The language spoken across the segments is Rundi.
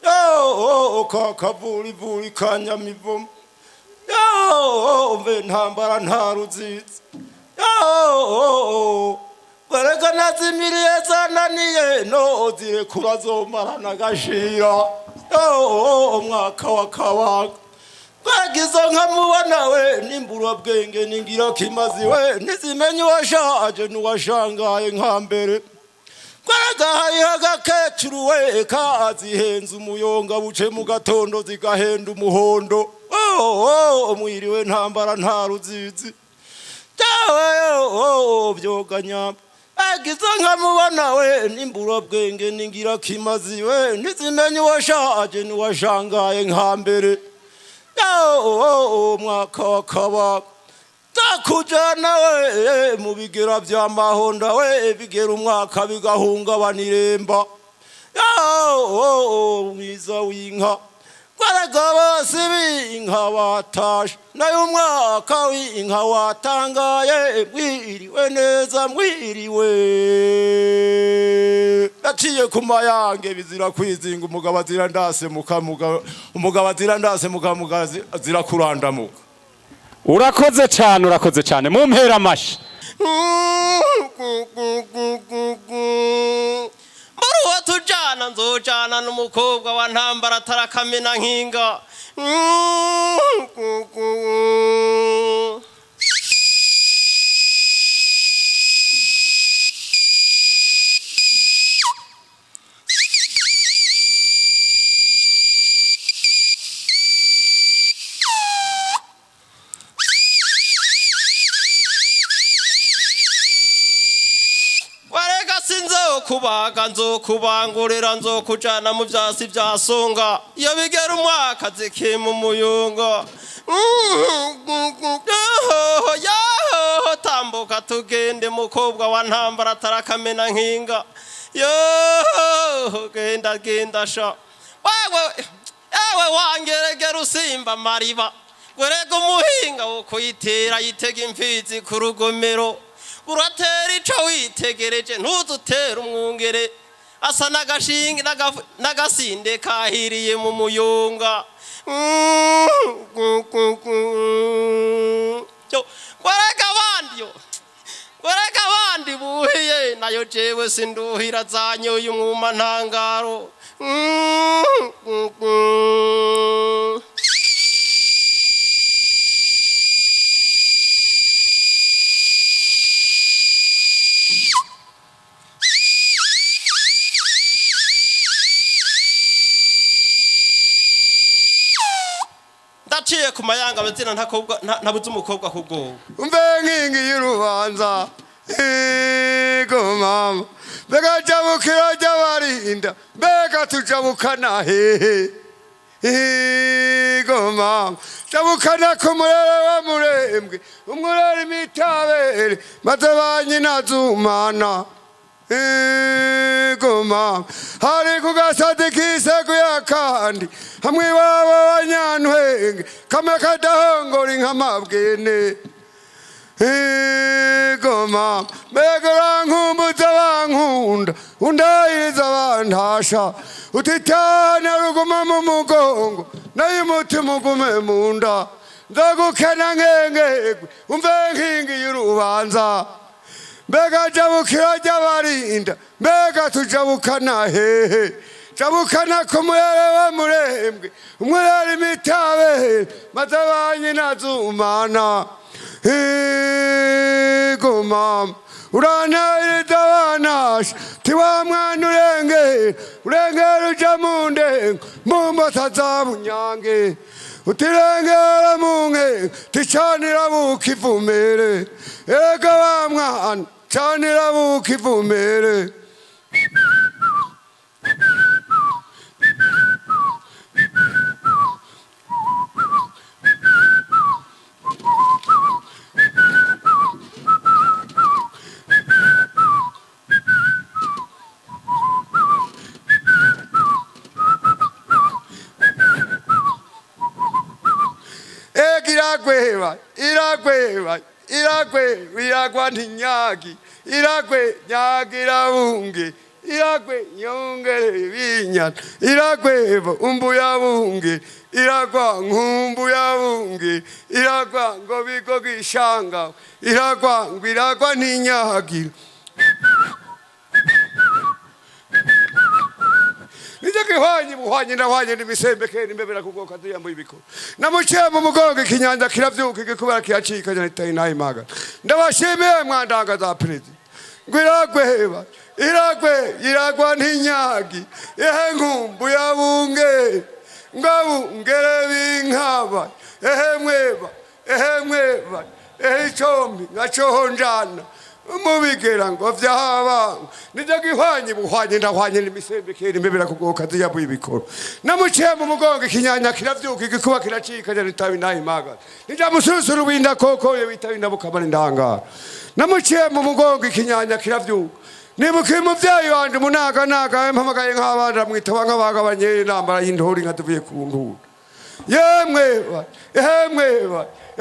Yo yo kakavurivuri kanyamivumo. Yo mve ntambara nta ruzizi. Yo wereka nazimiriye zananiye no zirekura zomarana agashira. Yo umwaka wa kabanga twagize nkamubona we nimburabwenge ningira kimazi we ntizimenye uwashaje n'uwashangaye nka mbere. Twaraga hariho agakecuru we kazihenze umuyonga buce mu gatondo zigahenda umuhondo. Oh, mwiriwe ntambara nta ruzizi. Dawe byoga nyamba agize nkamubona we nimburabwenge ningira kimazi we ntizimenye uwashaje n'uwashangaye nka mbere. Umwaka wa kabaka takujana we mu bigera by'amahonda we bigera umwaka bigahungabana iremba. Mwiza w'inka kwaraga bose b'inka batashe nayo umwaka w'inka watangaye mwiriwe neza mwiriwe. Naciye ku mayange bizira kwizinga umugabo azira ndase mukamuga umugabo azira ndase mukamuga azira kurandamuka. Urakoze cyane, urakoze cyane, mumpera amashi. Muri uwo tujana nzojana n'umukobwa wa ntambara atarakamena nkinga. Warega sinzokubaga nzokubangurira nzokujana mu vyasi vya songa iyo bigera umwaka zikima umuyungo. Yaho yaho tambuka tugende mukobwa wa ntambara atarakamena nkinga. Yoho genda genda sha wewe ewe wangeregera usimba amariba werega umuhinga wo kuyitera yitega imfizi ku rugomero. Uratera ico witegereje ntuzutere umwungere asa n'agashinge n'agasinde kahiriye mu muyunga. Yo, werega abandi yo werega abandi buhiye nayo jewe sinduhira zanyoye umwuma ntangaro. Ndaciye ku mayanga amazina ntakobwa ntabuze umukobwa kubwoba. Umve nkingi y'urubanza ego mama mbega jabukira ry'abarinda mbega tujabukana hehe ego mama jabukana ku murere wa murembwe umurere imitabere maze ba nyina zumana ego mama hari ku gasozi kiseguye kandi hamwe iwabo wa Nyantwenge kamwe kadahongora inka mabwene ego mama mbega urankumbuza bankunda undahiriza bantasha utitana ruguma mu mugongo nayo umutima ugume mu nda nzagukena nkengegwe umve nkingi y'urubanza mbega jabukira ry'abarinda mbega tujabukana hehe jabukana ku murere wa murembwe umurere imitabere maze ba nyina zumana ego mama urantahiriza banasha ti wa mwana urengera urengera uja mu ndengo mu mbota za bunyange utirengera mu nkenke ticanira bukivumere erega wa mwana canira bukivumere. Ega iragweba iragweba iragwe iragwa ntinyagi iragwe nyagira bunge Iragwe nyongere binyana iragwe umbuya bunge iragwa nkumbuya bunge iragwa ngo bigo gishanga iragwa ngo iragwa ntinyagira. Nijye gihwanye buhwanye ndahwanye n'imisembekeri imbebera kugoka ziyambuye ibikoro namuciye mu mugongo ikinyanja kiravyuka igikubera kiracika nitaye nayimaga. Ndabashimiye mwandanga za perezida ngo iragweba iragwe iragwa ntinyagi ehe nkumbuya bunge ngabungere binkaba ehe mweba ehe mweba ehe icombi ngacohonjana mubigera ngo vyaba nijye gihwanye buhwanye ndahwanye n'imisembekeri imbebera kugoka ziyabuye ibikoro namuciye mu mugongo ikinyanya kiravyuka igikuba kiracika nitabi nayimaga nijya mususuru winda koko ye witabi ndabukamara indangara namuciye mu mugongo ikinyanya kiravyuka nibuka umuvyeyi wanje umunaganaga mpamagaye nk'abana mwitaba nk'abagabanye intambara y'intori nka tuvuye ku nturo. Yemwe ehemwe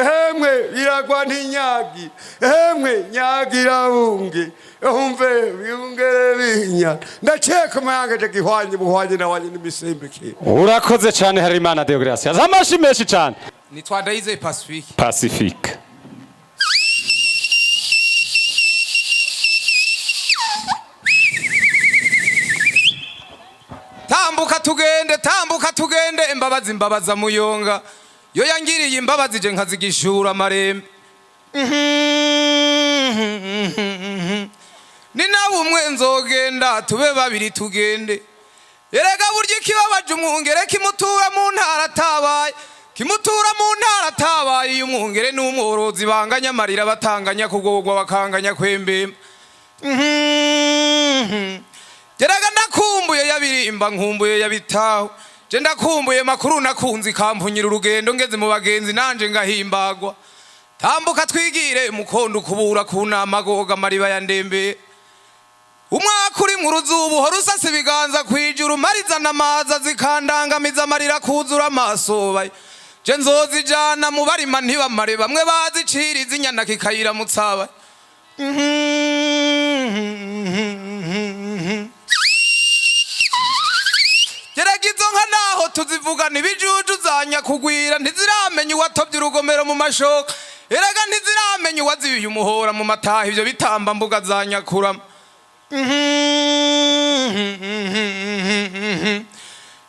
ehemwe iragwa ntinyagi ehemwe nyagira bunge ehumve biyungere binya ndaceka umayanga gihwanye buhwanye nawanye n'imisembe. Urakoze cyane Harerimana Deogratias, amashi menshi cyane. Nitwa Ndayizeye Pacifique. Pacifique. Tambuka tugende, tambuka tugende, imbabazi imbabaza muyonga yo yangiriye imbabazi je nkazigishura amarembe. Ni nawe umwe nzogenda tube babiri tugende. Erega burya ikibabaje umwungere kimutura mu ntara atabaye, kimutura mu ntara atabaye. Iyo umwungere n'umworozi banganya amarira batanganya kugogwa bakanganya kwembemba. Geraga ndakumbuye yabirimba nkumbuye yabitaho je ndakumbuye makuru nakunze ikampunyira urugendo ngeze mu bagenzi nanje ngahimbagwa. Tambuka twigire mukondo kubura kunama goga amariba ya ndembe. Umwaka uri mu ruzubu hora usasa ibiganza kwijuru mariza namaza zikandangamiza amarira kuzura amaso bayo. Je nzozijana mu barima ntibamare bamwe baziciriza inyana kikayiramutsa. Gerega izo nka naho tuzivugana ibijuju zanyakugwira ntiziramenya uwatobye urugomero mu mashoka. Erega ntiziramenya uwazibiye umuhora mu mataha ivyo bitamba mbuga zanyakurama.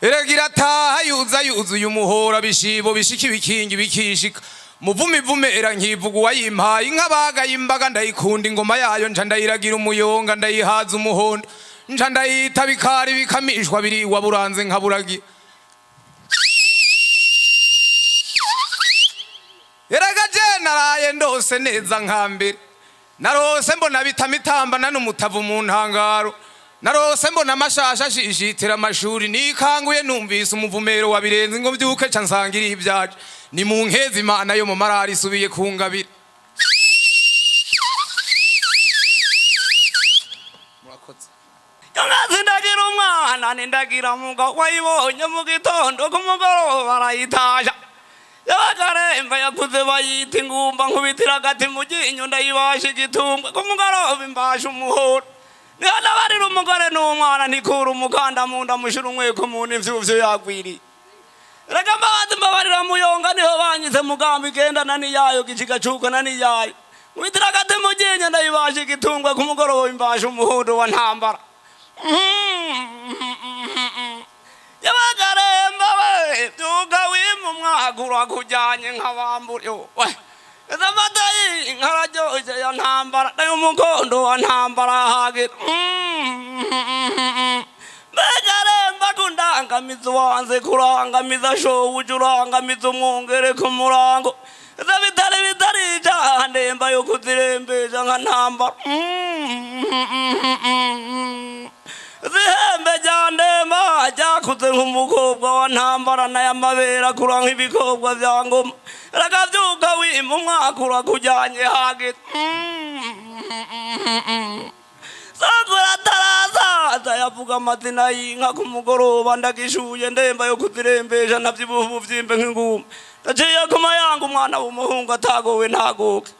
Erega irataha yuza yuzuye umuhora bishibo bishika ibikingi bikishika. Muvume ivume era nkivuga uwayimpaye inka bagaye imbaga ndayikunda ingoma yayo nca ndayiragira umuyonga ndayihaza umuhondo nca ndayita bikari bikamishwa biriwa buranze nkaburagira. Erega je naraye ndose neza nkambere narose mbona bitamitambana n'umutavu mu ntangaro narose mbona amashasha ashishitira amashuri nikanguye numvise umuvumero wa birenze ngo mbyuke ca nsangira ibyaje ni mu nkezi Imana yo mu marari isubiye kungabira. Murakoze. Yongazi ndagira umwana nindagira mugo wayibonye mu gitondo ku mugoroba arayitasha. Yabakaremba yakuze bayita ingumba nkubitira agati mu ryinyo ndayibasha igitungwe ku mugoroba imbasha umuhoro. Niho nabarira umugore n'umwana ntikura umukanda mu nda mushira umweko mu nda imvyuvyo yagwiriye. Reka mbabazi mbabarira muyonga niho banyize mugambi igendana n'iyayo gicigacuka n'iyayo. Nkubitira agati mu ryinyo ndayibasha igitungwe ku mugoroba imbasha umuhondo wa ntambara. Yabakaremba we byuka wima umwaka urakujyanye nk'abambura we. Amata y'inka araryoshye ya ntambara nayo umukondo wa ntambara hagira. Mbega remba kundangamiza wanze kurangamiza shobuja urangamiza umwungere ku murango. Ese bitari bitari icyaha ndemba yo kuzirembesha nka ntambara. Zihembe rya ndemba ryakuze nk'umukobwa wa ntambara nayo amabere akura nk'ibikobwa vya ngoma. Rakavyuka wima umwaka urakujyanye hageze. Sokora atarasaza yavuga amazina y'inka ku mugoroba ndagishuye ndemba yo kuzirembesha navyibuha ubuvyimbe nk'inguma. Ndaciye ku mayanga umwana w'umuhungu atagowe ntagoke.